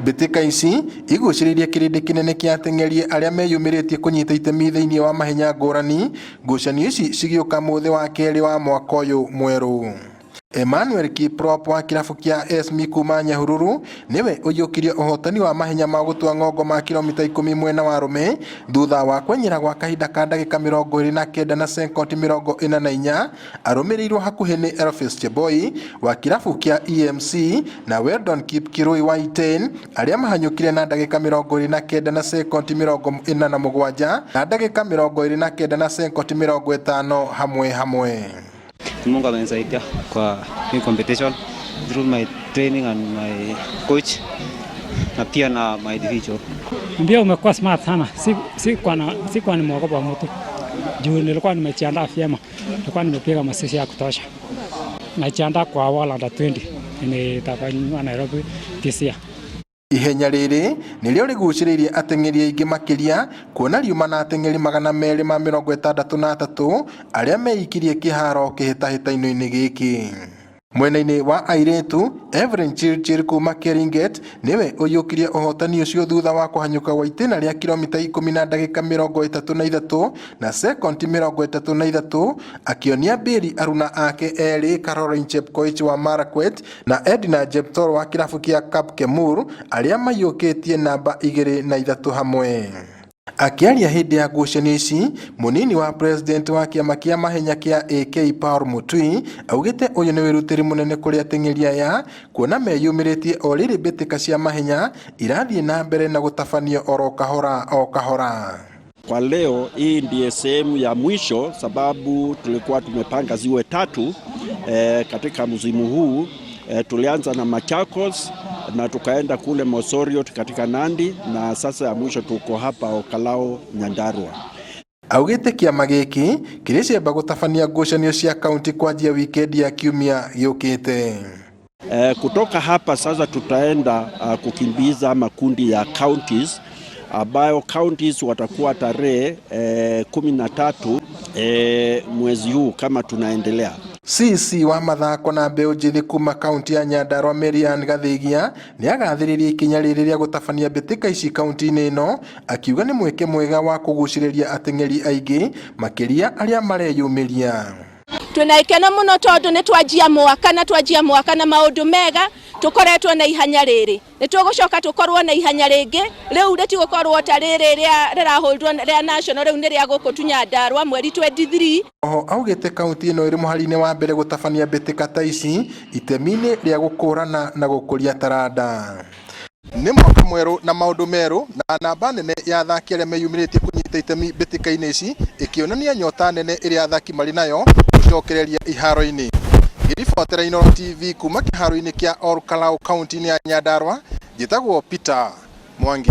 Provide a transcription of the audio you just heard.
Mbĩtĩka ici igucĩrĩirie kĩrĩndĩ kĩnene kĩa ateng'eri arĩa meyumĩrĩtie kũnyita itemi thĩinĩ wa mahenya ngũrani, ngucanio ici cigĩũka mũthĩ wa kerĩ wa mwaka ũyũ mwerũ. Emmanuel Kiprop wa kĩrabu kĩa ESMI kuma Nyahururu nĩwe ũiyũkirie ũhotani wa mahenya ma gũtua ng'ongo ma kilomita 10 mwena wa arũme thutha wa kwenyera gwa kahinda ka ndagĩka 29 na sekondi 44, arũmĩrĩirwo hakuhĩ nĩ Elvis Cheboi wa kĩrabu kĩa EMC na Weldon Kipkirui wa Iten arĩa mahanyũkire na ndagĩka 29 na sekondi 47 na ndagĩka 29 na sekondi 50 hamwe hamwe. Mungu amenisaidia kwa hii competition through my training and my coach na pia na my individual. Mbio umekuwa smart sana, sikuwa nimeogopa mtu juu nilikuwa nimejiandaa vyema, nilikuwa nimepiga mazoezi ya kutosha. Najiandaa kwa World Under 20 nitafanywa Nairobi this year. Ihenya rĩrĩ nĩrĩo rĩgucĩrĩirie ateng'eri aingĩ makĩria kuona riuma na ateng'eri 263 arĩa meikirie kĩharo kĩhĩtahĩtano-inĩ gĩkĩ. Mwena-inĩ wa airĩtu, Evelyn Chirchir kuma Keringet nĩwe ũiyũkirie ũhotani ũcio thutha wa kũhanyũka gwa itĩna rĩa kilomita 10 na ndagĩka 33 na sekondi 33, akĩonia mbĩri aruna ake erĩ Caroline Chepkoech wa Marakwet na Edna Jeptoo wa kĩrabu kĩa Kapkemur arĩa maiyũkĩtie namba 2 na 3 hamwe. Akĩaria hĩndĩ ya ngucanio ici, mũnini wa president wa kĩama kĩa mahenya kĩa AK Paul Mutui augĩte ũyũ nĩ wĩrutĩri mũnene kũrĩ ateng'eri aya kuona meyumĩrĩtie o rĩrĩ mbĩtĩka cia mahenya irathiĩ na mbere na gũtabanio oro kahora o kahora. Kwa leo hii ndiye sehemu ya mwisho, sababu tulikuwa tumepanga ziwe tatu katika msimu huu. Tulianza na Machakos na tukaenda kule Mosoriot katika Nandi, na sasa ya mwisho tuko hapa Olkalou Nyandarua. Augĩte kĩama gĩkĩ kĩrĩcemba gũtabania ngucanio cia kaunti kwanjia wikendi ya kiumia gĩũkĩte. Kutoka hapa sasa tutaenda kukimbiza makundi ya counties ambayo counties watakuwa tarehe 13 mwezi huu kama tunaendelea. CC wa mathako na mbeũ njĩthĩ kuma kaunti ya Nyandarua Marian Gathigia nĩagathĩrĩirie ikinya rĩrĩ rĩa gũtabania mbĩtĩka ici kaunti-inĩ ĩno, akiuga nĩ mweke mwega wa kũgucĩrĩria ateng'eri aingĩ makĩria arĩa mareyumĩria. Twina ikeno muno tondu ni twanjia mwaka na twanjia mwaka na maundu mega, tukoretwo na ihanya riri, ni tugucoka tukorwo na ihanya ringi riu ritigukorwo ta riri ria riraholdwo ria national, riu ni ria guku tu Nyandarua mweri 23. Oho augĩte kaunti ĩno ĩrĩ mũhari-inĩ wa mbere gũtabania mbĩtĩka ta ici itemi-inĩ rĩa gũkũrana na gũkũria taranda. Nĩ mwaka mwerũ na maũndũ merũ na namba nene ya athaki arĩa meyumĩrĩtie kũnyita itemi mbĩtĩka-inĩ ici ĩkĩonania nyota nene ĩrĩa athaki marĩ nayo gũcokereria iharo-inĩ. Ngĩribotera Inooro TV kuma kĩharo-inĩ kĩa Olkalou kaunti-inĩ ya Nyandarua, njĩtagwo Peter Mwangi.